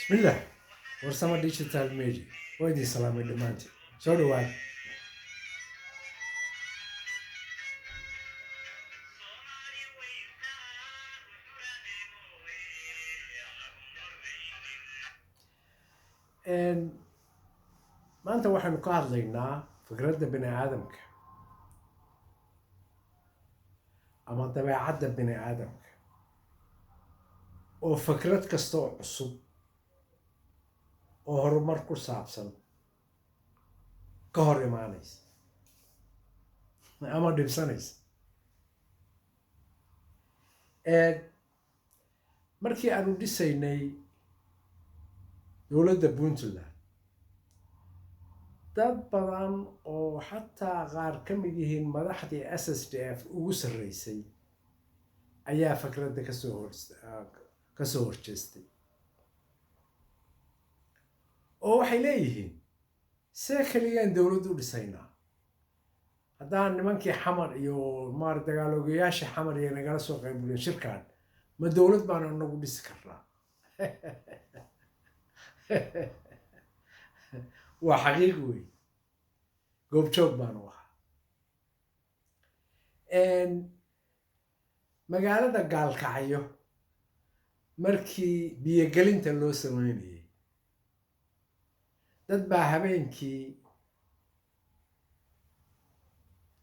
Bismillaah, Warsamo Digital Media waa idin salaamay dhammaantiin, soo dhawaada. Maanta waxaynu ka hadlaynaa fikradda bini aadamka ama dabeecadda bini aadamka, oo fikrad kasta oo cusub oo horumar ku saabsan ka hor imaanaysa ama dhibsanaysa. Markii aanu dhisaynay dowladda Puntland, dad badan oo xataa qaar ka mid yihiin madaxdii SSDF ugu sarreysay ayaa fikradda kasoo horjeestay, oo waxay leeyihiin: see keligaan dowladdu u dhisaynaa haddaan nimankii Xamar iyo maar dagaaloogayaashii Xamar iyo nagala soo qaybgelin shirkan, ma dowlad baanu inagu dhisi karnaa? Waa xaqiiq wey, goobjoog baanu ahaa. Magaalada Gaalkacyo markii biyogelinta loo sameynayay, dad baa habeenkii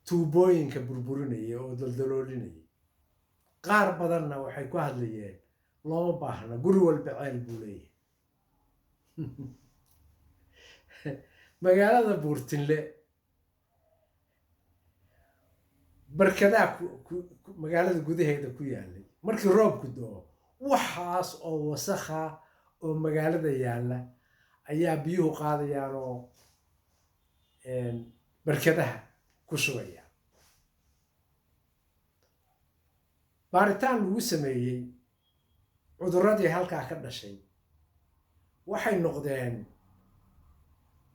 tuubooyinka burburinayay oo daldaloolinayay. Qaar badanna waxay ku hadlayeen: looma baahna, guri walba ceel buu leeyahay. Magaalada Buurtinle barkadaa magaalada gudaheeda ku yaalay, markii roobku do-o waxaas oo wasakha oo magaalada yaalla ayaa biyuhu qaadayaan oo barkadaha ku shubaya. Baaritaan lagu sameeyey cudurradii halkaa ka dhashay waxay noqdeen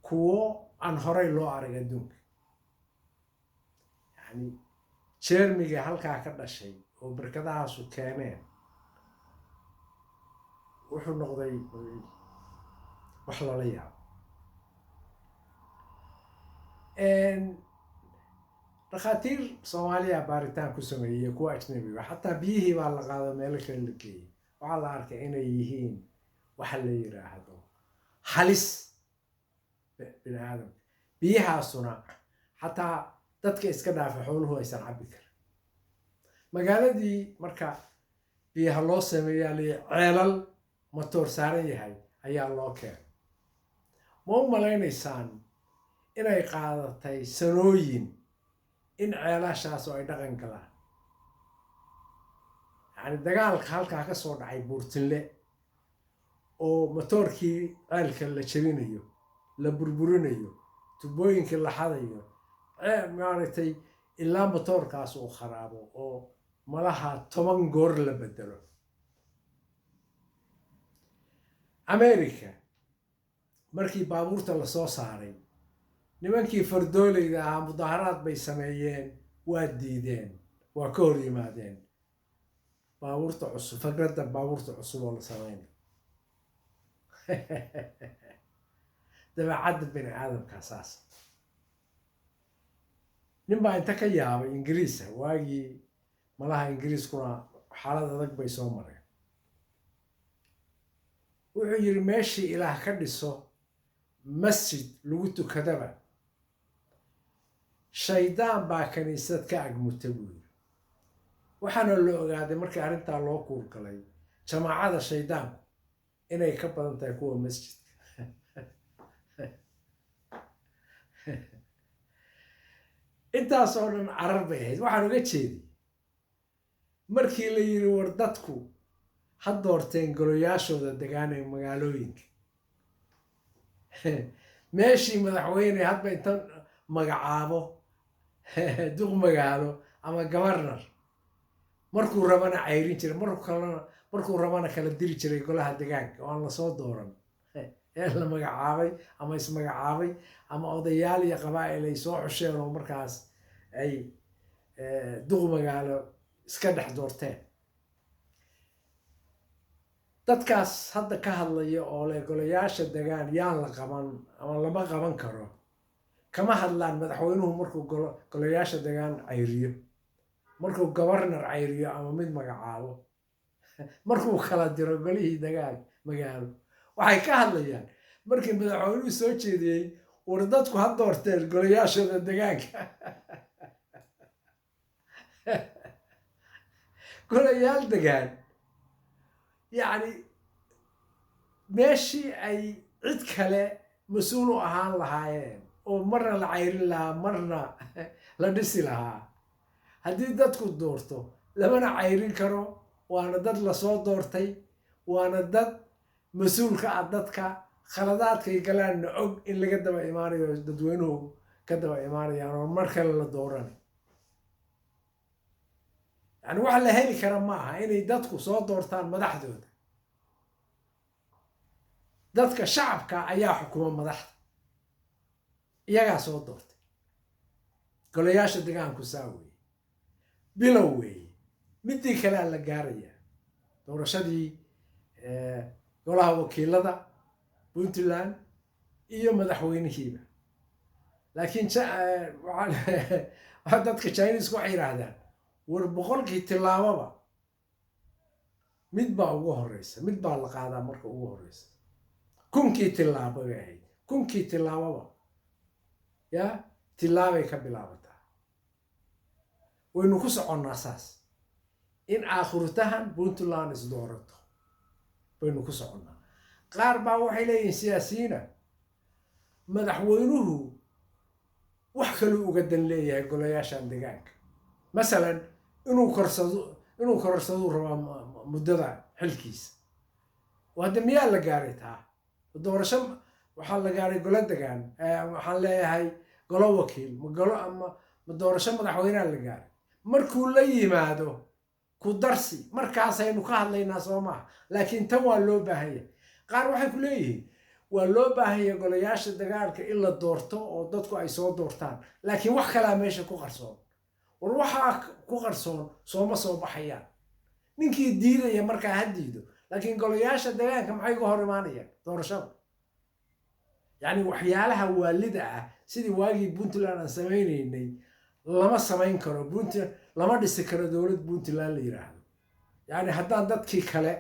kuwo aan horay loo arag adduunka. Yacni jeermiga halkaa ka dhashay oo barkadahaasu keeneen wuxuu noqday wax lala yaabo. Dhakhaatiir Soomaaliya baaritaan ku sameeyey, kuwa ajnabiga xataa, biyihii baa la qaado, meelo kale la geeyey, waxaa la arkay inay yihiin waxa la yidhaahdo halis bini aadamka. Biyahaasuna xataa dadka iska dhaafa, xooluhu aysan cabbi karin. Magaaladii marka biyaha loo sameeyaa li ceelal matoor saaran yahay ayaa loo keenay. Ma u malaynaysaan inay qaadatay sanooyin in ceelashaas oo ay dhaqan galaan? Yacni dagaalka halkaa ka soo dhacay Buurtinle oo matoorkii ceelka la jebinayo, la burburinayo, tubooyinkii la xadayo, maaragtay, ilaa matoorkaas uu kharaabo oo malaha 10 goor la bedelo. America markii baabuurta lasoo saaray, nimankii fardooleyda ahaa mudaaharaad bay sameeyeen, waa diideen, waa ka hor yimaadeen baabuurta cusub, fikradda baabuurta cusub oo la sameynayo. Dabeecadda bini aadamkaa saas. Nin baa inta ka yaabay Ingiriisa waagii, malaha Ingiriiskuna xaalad adag bay soo mareen, wuxuu yidhi: meeshii Ilaah ka dhiso masjid lagu tukadaba, shaydaan baa kaniisad ka agmuta, buu yidhi. Waxaana la ogaaday markii arrintaa loo kuurgalay jamaacada shaydaanku inay ka badan tahay kuwa masjidka. Intaas oo dhan carar bay ahayd. Waxaan uga jeediy markii la yidhi: war dadku ha doorteen goloyaashooda degaan ee magaalooyinka, meeshii madaxweyne hadba inta magacaabo duq magaalo ama governor, markuu rabana cayrin jiray, markuu kalena markuu rabana kala diri jiray golaha degaanka oo aan lasoo dooran ee la magacaabay ama ismagacaabay ama odayaal iyo qabaa'il ay soo xusheen oo markaas ay duq magaalo iska dhex doorteen. Dadkaas hadda ka hadlaya oo leh golayaasha degaan yaan la qaban ama lama qaban karo, kama hadlaan madaxweynuhu markuu golayaasha degaan cayriyo, markuu governor cayriyo ama mid magacaabo, markuu kala diro golihii degaan magaalo. Waxay ka hadlayaan markii madaxweynuhu soo jeediyey, war dadku ha doorteen golayaashooda degaanka. Golayaal degaan, yacni meeshii ay cid kale mas-uul u ahaan lahaayeen oo marna la cayrin lahaa, marna la dhisi lahaa, haddii dadku doorto lamana cayrin karo. Waana dad lasoo doortay, waana dad mas-uul ka ah dadka, khaladaadkay galaanna og in laga daba imaanayo, dadweynuhu ka daba imaanayaan oo mar kale la dooranay. Yani wax la heli kara ma aha inay dadku soo doortaan madaxdooda. Dadka shacabka ayaa xukuma madaxda, iyagaa soo doortay. Golayaasha degaanku saa weeye, bilow weeye. Midii kalea la gaarayaa, doorashadii golaha wakiilada Puntland iyo madaxweynihiiba. Laakiin dadka Chinesku waxay yidhaahdaan, war 100kii tillaababa mid baa ugu horeysa, mid baa la qaadaa marka ugu horeysa. 1000kii tillaabo bay ahayd, 1000kii tillaababa ya tillaabay ka bilaabataa. Waynu ku soconnaa saas in aakhirutahan Puntland is doorato baynu ku soconnaa. Qaar baa waxay leeyihiin siyaasiyiina, madaxweynuhu wax kaluu uga dan leeyahay golayaashan degaanka, masalan inuu korsado, inuu kororsaduu rabaa muddada xilkiisa. Hadda miyaa la gaaray taa? Doorasho waxaa la gaaray golo degaan, waxaan leeyahay golo wakiil, ma golo ama ma doorasho madaxweyneha la gaaray? Markuu la yimaado ku darsi markaasaynu ka hadlaynaa, soo maaha? Laakiin tan waa loo baahan yahay. Qaar waxay ku leeyihiin waa loo baahan yahay golayaasha dagaalka in la doorto oo dadku ay soo doortaan, laakiin wax kalaa meesha ku qarsoon. War waxaa ku qarsoon sooma soo baxayaan. Ninkii diidaya markaa ha diido, laakiin golayaasha degaanka maxay uga hor imaanayaan doorashada? Yacni waxyaalaha waalida ah, sidii waagii Puntland aan samaynaynay, lama samayn karo Puntland, lama dhisi karo dowlad Puntland la yidhaahdo, yacni haddaan dadkii kale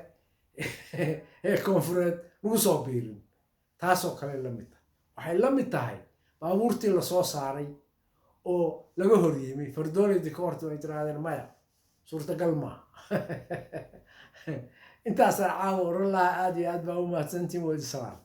ee koonfureed lagu soo biirin. Taasoo kale la mid tahay, waxay la mid tahay baabuurtii lasoo saaray oo laga hor yimi, fardoolaydii ka horta ay tirahdeen maya, suurtagal maaha. Intaasaa caawa oran lahaa. Aad iyo aad baa u mahadsantiin, wadi salaam.